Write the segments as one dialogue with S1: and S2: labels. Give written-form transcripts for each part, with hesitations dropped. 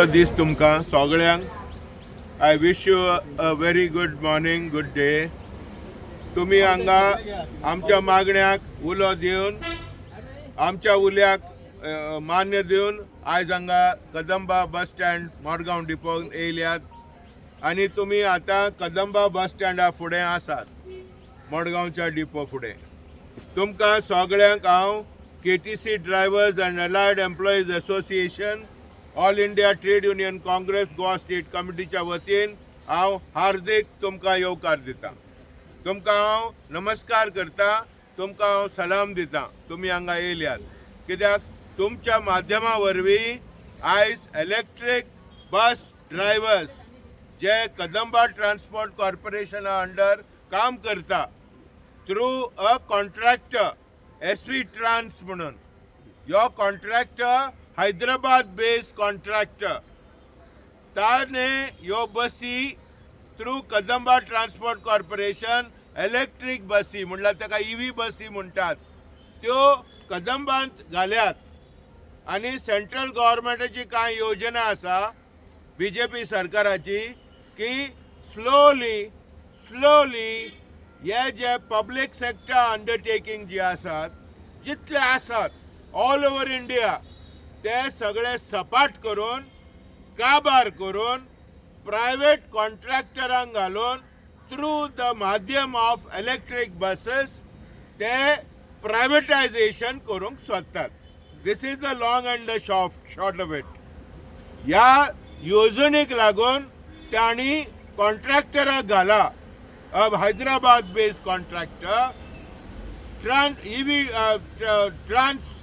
S1: दीस तुमकां सगळ्यांक. I wish you a very good morning, good day. तुमी हांगा आमच्या मागण्याक उलो दिवन, आमच्या उल्याक मान्य दिवन आयज हांगा कदंबा बस स्टँड मडगांव डिपोक येयल्यात आनी तुमी आतां कदंबा बस स्टँडा फुडें आसात, मडगांवच्या डिपो फुडें. तुमकां सगळ्यांक हांव KTC Drivers and Allied Employees Association, All India Trade Union Congress, Goa State कमिटीच्या वतीन हांव हार्दीक तुमकां येवकार दितां. तुमकां हांव नमस्कार करता, तुमकां हांव सलाम दिता. तुमी हांगा येयल्यात कित्याक तुमच्या माध्यमा वरवीं आयज इलेक्ट्रीक बस ड्रायव्हर्स जे कदंबा ट्रान्सपोर्ट कॉर्पोरेशना अंडर काम करता through a contractor SV trans म्हणून, ह्यो कॉन्ट्रॅक्टर हैदराबाद बेस्ड कॉन्ट्रॅक्टर, ताणे ह्यो बसी through Kadamba transport corporation electric बसी, म्हणल्यार ताका इवी बसी म्हणटात, त्यो कदंबांत घाल्यात. आनी सेंट्रल गव्हर्मेंटाची कांय योजना आसा, बीजेपी सरकाराची, की स्लोली स्लोली हे जे पब्लीक सेक्टर अंडरटेकींग जे आसात, जितले आसात ऑल ओवर इंडिया, ते सगळे सपाट करून, काबार करून, प्रायवेट कॉन्ट्रॅक्टरांक घालून थ्रू the माध्यम ऑफ इलेक्ट्रीक बसेस ते प्रायवेटायझेशन करूंक सोदतात. This is the long and the short of it. ह्या येवजणेक लागून तांणी कॉन्ट्रॅक्टराक घाला, Hyderabad based contractor, trans EV trans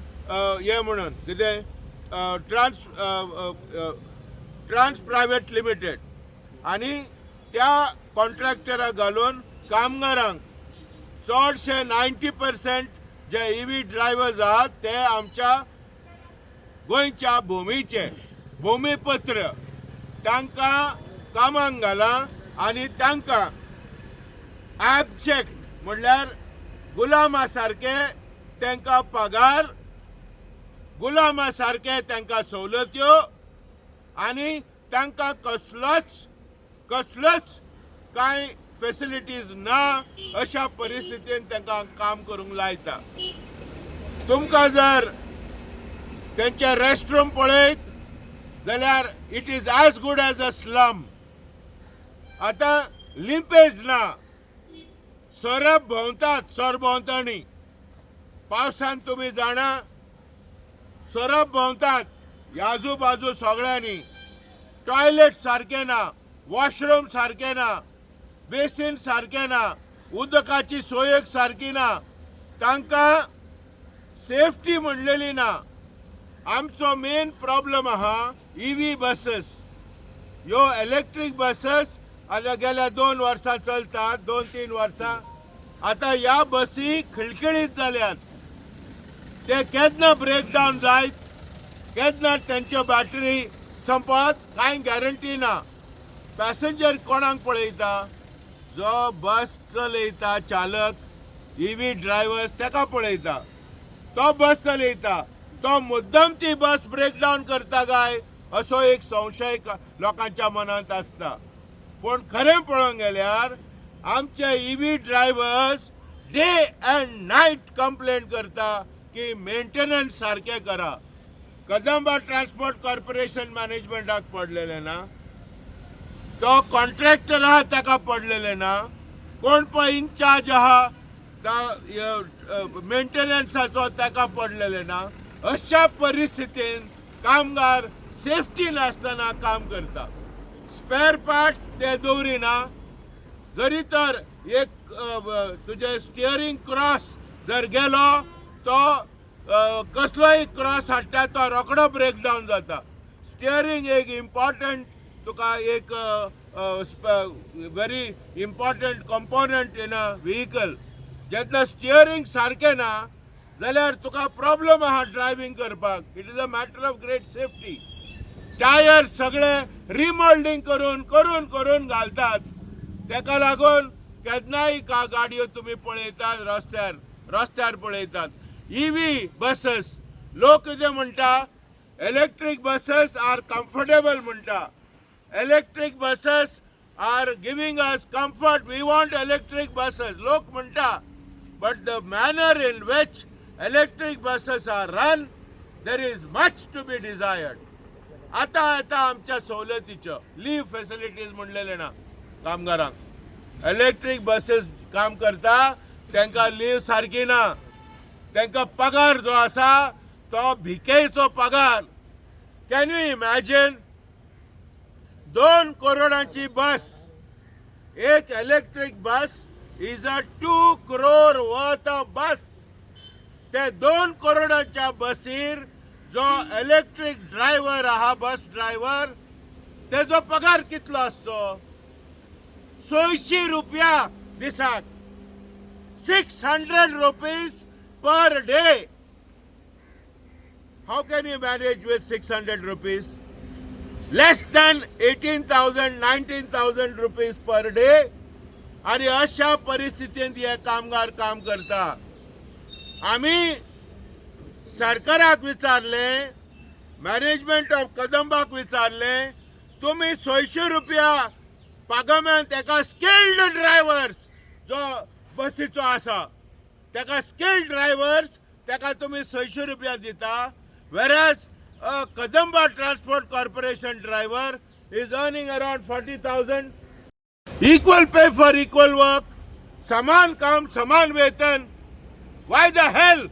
S1: हे म्हणून कितें, ट्रान्स ट्रान्स प्रायवेट लिमिटेड. आनी त्या कॉन्ट्रॅक्टराक घालून कामगारांक, चडशे 90% जे इवी ड्रायव्हर्स आहात ते आमच्या गोंयच्या भुमीचे भुमीपुत्र, तांकां कामाक घालां आनी तांकां ॲबजेक्ट म्हणल्यार गुलामा सारके तांकां पगार, गुलामा सारके तांकां सवलत्यो आनी तांकां कसलोच कसलोच कांय फेसिलिटीज ना अशा परिस्थितीन तांकां काम करूंक लायता. तुमकां जर तेंचे रेस्टरूम पळयत जाल्यार it is as good as a slum. आतां लिंपेज ना, सोरोप भोंवतात सरभोंवतणी. पावसान तुमी जाणा, सोरोप भोंवतात आजू बाजू सगळ्यांनी. टॉयलेट सारकें ना, वॉशरूम सारकें ना, बेसीन सारकें ना, उदकाची सोय सारकी ना, तांकां सेफ्टी म्हणलेली ना. आमचो मेन प्रॉब्लम आहा इवी बसेस. ह्यो इलेक्ट्रीक बसेस आतां गेल्या 2 वर्सां चलतात, 2-3 वर्सां. आतां ह्या बसी खिळखिळीत जाल्यात. ते केन्ना ब्रेकडावन जायत, केन्ना तेंच्यो बॅटरी संपत, कांय गॅरंटी ना. पॅसेंजर कोणाक पळयता? जो बस चलयता, चालक, इवी ड्रायव्हर्स, तेका पळयता. तो बस चलयता, तो मुद्दम ती बस ब्रेकडावन करता काय असो एक संशय लोकांच्या मनांत आसता. पूण खरें पळोवंक गेल्यार आमचे EV drivers day and night complaint करता की मेंटेनन्स सारकें करा. कदंबा ट्रान्सपोर्ट कॉर्पोरेशन मॅनेजमेंटाक पडलेलें ना, तो कॉन्ट्रॅक्टर आहा ताका पडलेलें ना, कोण पळय इन्चार्ज आहा मेंटेनन्साचो ताका पडलेलें ना. अशा परिस्थितीन कामगार सेफ्टी नासतना काम करता. स्पेअर पार्ट्स ते दवरिना. जरी तर एक तुजें स्टियरींग क्रॉस जर गेलो, तो कसलोय क्रॉस हाडटा, तो रोकडो ब्रेकडावन जाता. स्टियरींग एक इम्पॉर्टंट तुका एक very important component in a vehicle. जेन्ना स्टियरींग सारकें ना जाल्यार तुका प्रॉब्लम आहा ड्रायव्हींग करपाक. It is a matter of great safety. Tyre सगळे रिमोल्डींग करून करून करून घालतात. तेका लागून केन्नाय का गाडयो तुमी पळयतात रस्त्यार, रस्त्यार पळयतात इवी बसेस. लोक कितें म्हणटा? Electric buses are comfortable म्हणटा. Electric buses are giving us comfort, we want electric buses लोक म्हणटा, but the manner in which electric buses are run, there is much to be desired. आता येता आमच्या सवलतीच्यो, लीव फॅसिलिटीज म्हणलेले ना कामगारांक. Electric buses काम करता तांकां लीव सारकी ना. तांकां पगार जो आसा तो भिकेचो पगार. Can you imagine, 2 करोडांची बस, एक electric bus is a 2 crore worth of bus. ते 2 करोडाच्या बसीर जो इलेक्ट्रीक ड्रायव्हर आहा, बस ड्रायव्हर, तेजो पगार कितलो आसचो? 600 रुपया दिसाक, ₹600 per day. How can you manage with ₹600? Less than 18,000, ₹19,000 per day. आणि अशा परिस्थितींत हे कामगार काम करता. आमी सरकाराक विचारले, मॅनेजमेंट ऑफ कदंबाक विचारले, तुमी 600 रुपया पागमेंत एका स्किल्ड ड्रायव्हर्स जो बसीचो आसा तेका, स्किल्ड ड्रायव्हर्स, तेका तुमी 600 रुपया दिता, whereas Kadamba Transport Corporation driver is earning around 40,000. Equal pay for equal work, समान काम समान वेतन. Why the hell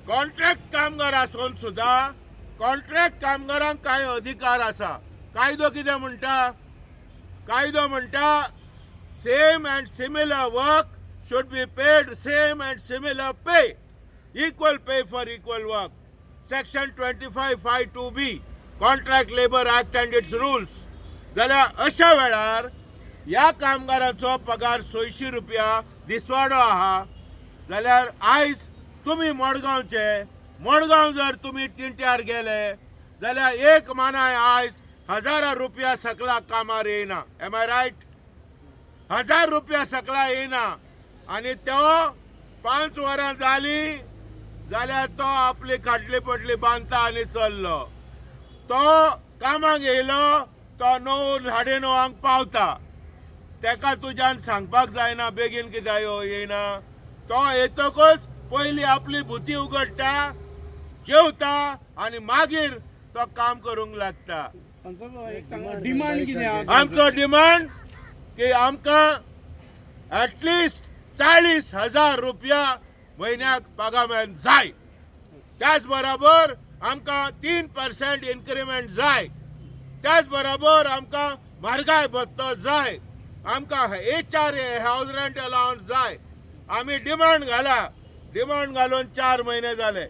S1: contract कामगार आसून सुद्धा? कॉन्ट्रॅक्ट कामगारांक कांय अधिकार आसा? कायदो कितें म्हणटा? कायदो म्हणटा, same and similar work should be paid same and similar pay, equal pay for equal work, section 25(5)(2)(B), Contract Labour Act and its rules. जाल्यार अशा वेळार ह्या कामगारांचो पगार 600 रुपया दिसवाडो आहा. जाल्यार आयज तुमी मडगांवचे, मडगांव जर तुमी तिंट्यार गेले जाल्यार एक मानाय आयज हजारा रुपया सकला कामार येयना. Am I right? 1000 रुपया सकला येयना आनी तो 5 वरां जाली जाल्यार तो आपली खाटली पटली बांदता आनी चल्लो. तो कामाक येयलो तो 9, 9:30 पावता. तेका तुज्यान सांगपाक जायना बेगीन कित्याक यो येयना. तो येतकच पयली आपली भुती उगडटा, जेवता आनी मागीर तो काम करूंक लागता.
S2: एक सांगा, डिमांड कितें आहा?
S1: आमचो डिमांड की आमकां एटलिस्ट 40,000 रुपया म्हयन्याक पगार जाय. त्याच बरोबर आमकां 3% इन्क्रिमेंट जाय. त्याच बरोबर आमकां म्हारगाय भत्तो जाय. आमकां HRA, house rent allowance जाय. आमी डिमांड घाला. डिमांड घालून 4 म्हयने जाले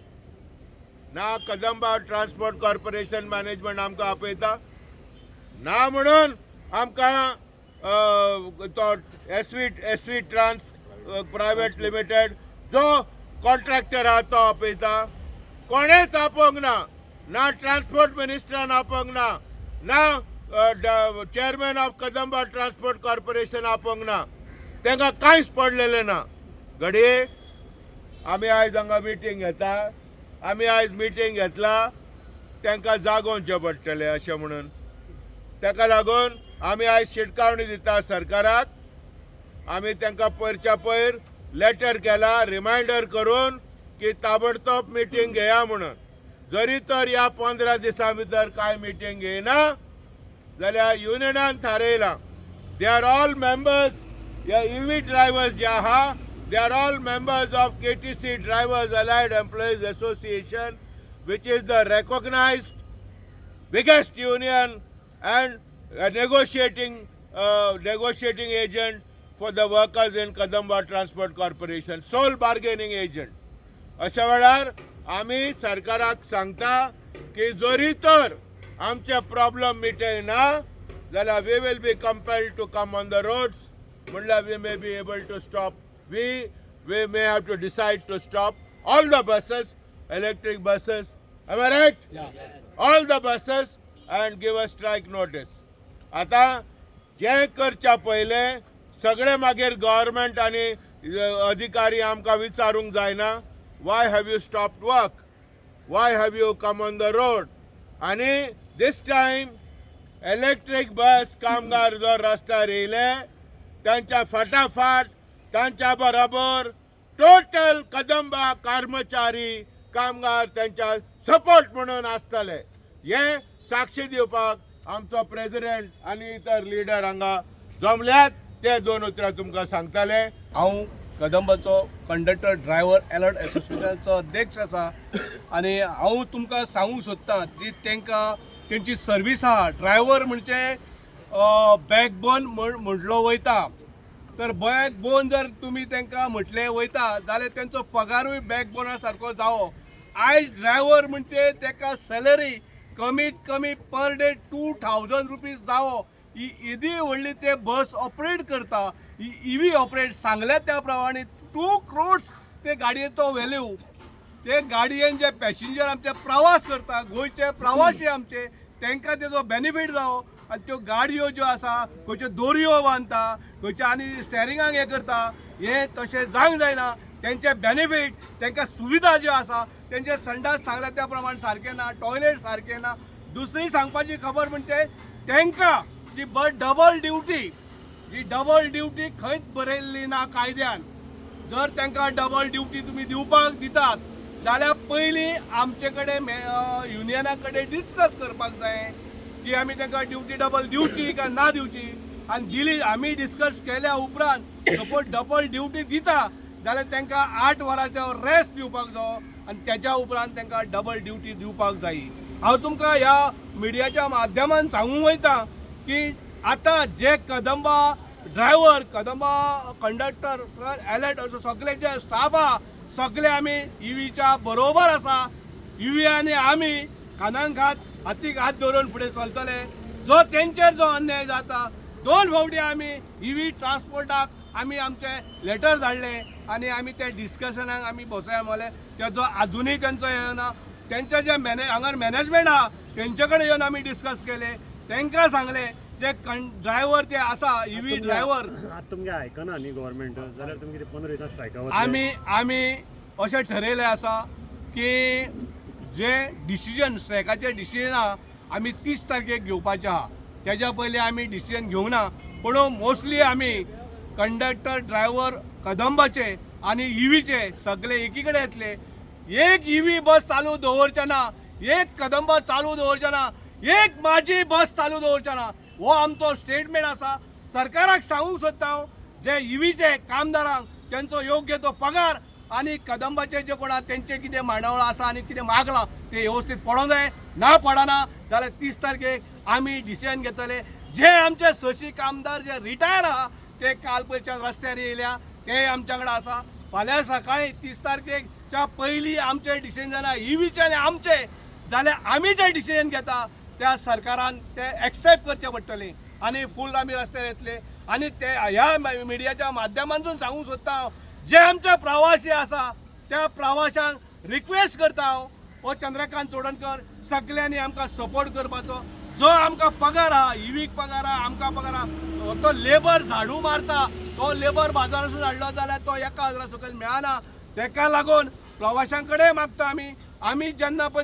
S1: ना. कदंबा ट्रान्सपोर्ट कॉर्पोरेशन मॅनेजमेंट आमकां आपयता ना म्हणून आमकां तो S V trans private limited जो कॉन्ट्रॅक्टर आहा तो आपयता. कोणेच आपोवंक ना. ना ट्रान्सपोर्ट मिनिस्टरान आपोवंक ना, ना chairman of Kadamba Transport Corporation आपोवंक ना. तांकां कांयच पडलेलें ना. घडये आमी आयज हांगा मिटींग घेता. आमी आयज मिटींग घेतला तांकां जागोवचें पडटलें अशें म्हणून. ताका लागून आमी आयज शिटकावणी दिता सरकाराक. आमी तांकां पयरच्या पयर लेटर केला रिमायंडर करून की ताबडतोब मिटींग घेया म्हणून. जरी तर ह्या 15 दिसां भितर कांय मिटींग घेयना जाल्यार युनियनान थारयलां, they are all members, ह्या इव्ही ड्रायव्हर्स जे आहा, they are all members of KTC Drivers Allied Employees Association, which is the recognized biggest union and a negotiating agent for the workers in Kadamba Transport Corporation, sole bargaining agent. अशा वेळार आमी सरकाराक सांगता की जरी तर आमचे प्रॉब्लम मिटयना जाल्यार we will be compelled to come on the roads. म्हणल्यार we may be able to stop, we may have to decide to stop all the buses, electric buses. Am I right? All the buses and give a strike notice. आता जें करच्या पयलें सगळे मागीर government आनी अधिकारी आमकां विचारूंक जायना, why have you stop work, why have you come on the road? आनी दीस टायम इलेक्ट्रीक बस कामगार जो रस्त्यार येयले तांच्या फाटाफाट तांच्या बरोबर टोटल कदंबा कर्मचारी कामगार त्यांच्या सपोर्ट म्हणून आसतले हे साक्षी दिवपाक आमचो प्रेसिडेंट आनी इतर लिडर हांगा जमल्यात. ते दोन उतरां तुमकां सांगतले.
S3: हांव कदंबाचो कंडक्टर ड्रायव्हर एलर्ट एसोसिएशनाचो अध्यक्ष आसा आनी हांव तुमकां सांगूंक सोदतां जी तांकां तेंची सर्वीस आहा. ड्रायव्हर म्हणजे बॅकबोन म्हण म्हटलो वयता, तर बॅकबोन जर तुमी तांकां म्हटलें वयता जाल्यार तेंचो पगारूय बॅकबोना सारको जावो. आयज ड्रायव्हर म्हणजे ताका सॅलरी कमीत कमी पर डे 2000 रुपीज जावो. ही येदी व्हडली ते बस ऑपरेट करता, ही इवी ऑपरेट सांगल्या त्या प्रमाणे 2 crores ते गाडयेचो व्हॅल्यू. ते गाडयेन जे पॅसेंजर आमचे प्रवास करता, गोंयचे प्रवासी आमचे, तांकां तेजो बेनिफीट जावो. आनी त्यो गाडयो ज्यो आसा खंयच्यो दोरयो बांदता, खंयच्यो आनी स्टेरिंगाक हें करता, हें तशें जावंक जायना. तेंचे बेनिफीट, तांकां सुविधा ज्यो आसा, तेंचे संडास सांगल्या त्या प्रमाणे सारकें ना, टॉयलेट सारकें ना. दुसरी सांगपाची खबर म्हणजे तांकां जी डबल ड्युटी, जी डबल ड्युटी खंयच बरयल्ली ना कायद्यान. जर तांकां डबल ड्युटी तुमी दिवपाक दितात जाल्यार पयलीं आमचे कडेन युनियना कडेन डिस्कस करपाक जाय की आमी तांकां ड्युटी डबल दिवची काय ना दिवची. आनी दिली आमी डिस्कस केल्या उपरांत सपोज डबल ड्युटी दिता जाल्यार तांकां 8 वरांचो रेस्ट दिवपाक जावो आनी तेच्या उपरांत तांकां डबल ड्युटी दिवपाक जायी. हांव तुमकां ह्या मिडियाच्या माध्यमान सांगूंक वयता की आतां जे Kadamba driver, Kadamba conductor, alert असो सगळे जे स्टाफ आहा सगळे आमी इवीच्या बरोबर आसा. इवी आनी आमी खांदान खात हातीक हात धरून फुडें चलतले. जो तेंचेर जो अन्याय जाता, 2 फावटी आमी इवी ट्रान्सपोर्टाक आमी आमचे लेटर धाडले आनी आमी ते डिस्कशनाक आमी बसया म्हणलें. तेजो आजुनूय तेंचो हें ना. तेंचे जे हांगार मॅनेजमेंट आहा तेंचे कडेन येवन आमी डिस्कस केले, तेंकां सांगलें जे ड्रायव्हर ते आसा इवी ड्रायव्हर.
S4: आतां तुमगे आयकना न्ही गव्हर्मेंट जाल्यार तुमी कितें 15 दिसां स्ट्रायका वतले?
S3: आमी आमी अशें ठरयलें आसा की जे डिसिजन स्ट्रायकाचें डिसिजन आहा आमी 30 तारखेक घेवपाचें आहा. तेज्या पयलीं आमी डिसिजन घेवंक ना, पूण मोस्टली आमी कंडक्टर ड्रायव्हर कदंबाचे आनी इवीचे सगळे एकी कडेन येतले. एक इवी बस चालू दवरचे ना, एक कदंबा चालू दवरचे ना, एक म्हाजी बस चालू दवरचे ना, हो आमचो स्टेटमेंट आसा. सरकाराक सांगूंक सोदता हांव जे इवीचे कामदारांक तेंचो योग्य तो पगार आनी कदंबाचे जे कोण आहा तेंचे कितें मांडावळ आसा आनी कितें मागलां तें वेवस्थीत पडोंक जाय. ना पडना जाल्यार 30 तारखेक आमी डिसिजन घेतले. जे आमचे 6 कामदार जे रिटायर आहा ते काल पयरच्यान रस्त्यार येयल्या ते आमच्या कडेन आसा. फाल्यां सकाळी 30 तारखेकच्या पयलीं आमचें डिसिजन जायना इवीचे आनी आमचे जाल्यार आमी जे डिसिजन घेता त्या सरकारान ते एक्सेप्ट करचें पडटलें आनी फूल आमी रस्त्यार येतले. आनी ते ह्या मिडियाच्या माध्यमांतून सांगूंक सोदता हांव जे आमचे प्रवासी आसा त्या प्रवाशांक रिक्वेस्ट करता हांव, हो चंद्रकांत चोडणकर सगल्यांनी आमकां सपोर्ट करपाचो. जो आमकां पगार आहा, इवीक पगार आहा, आमकां पगार आहा, तो लेबर झाडू मारता तो लेबर बाजारासून हाडलो जाल्यार तो 1000 सकयल मेळना. तेका लागून प्रवाशां कडेन मागता आमी, आमी जेन्ना पळय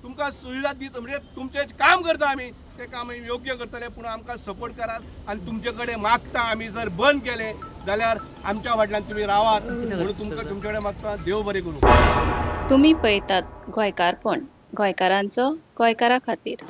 S3: तुमकां सुविधा दिता म्हणजे तुमचें काम करता आमी तें काम आमी योग्य करतले, पूण आमकां सपोर्ट करात आनी तुमचे कडेन मागता आमी जर बंद केलें जाल्यार आमच्या फाटल्यान तुमी रावात म्हणून तुमकां तुमचे कडेन मागता. देव बरें करूं.
S5: तुमी पळयतात गोंयकारपण, गोंयकारांचो गोंयकारा खातीर.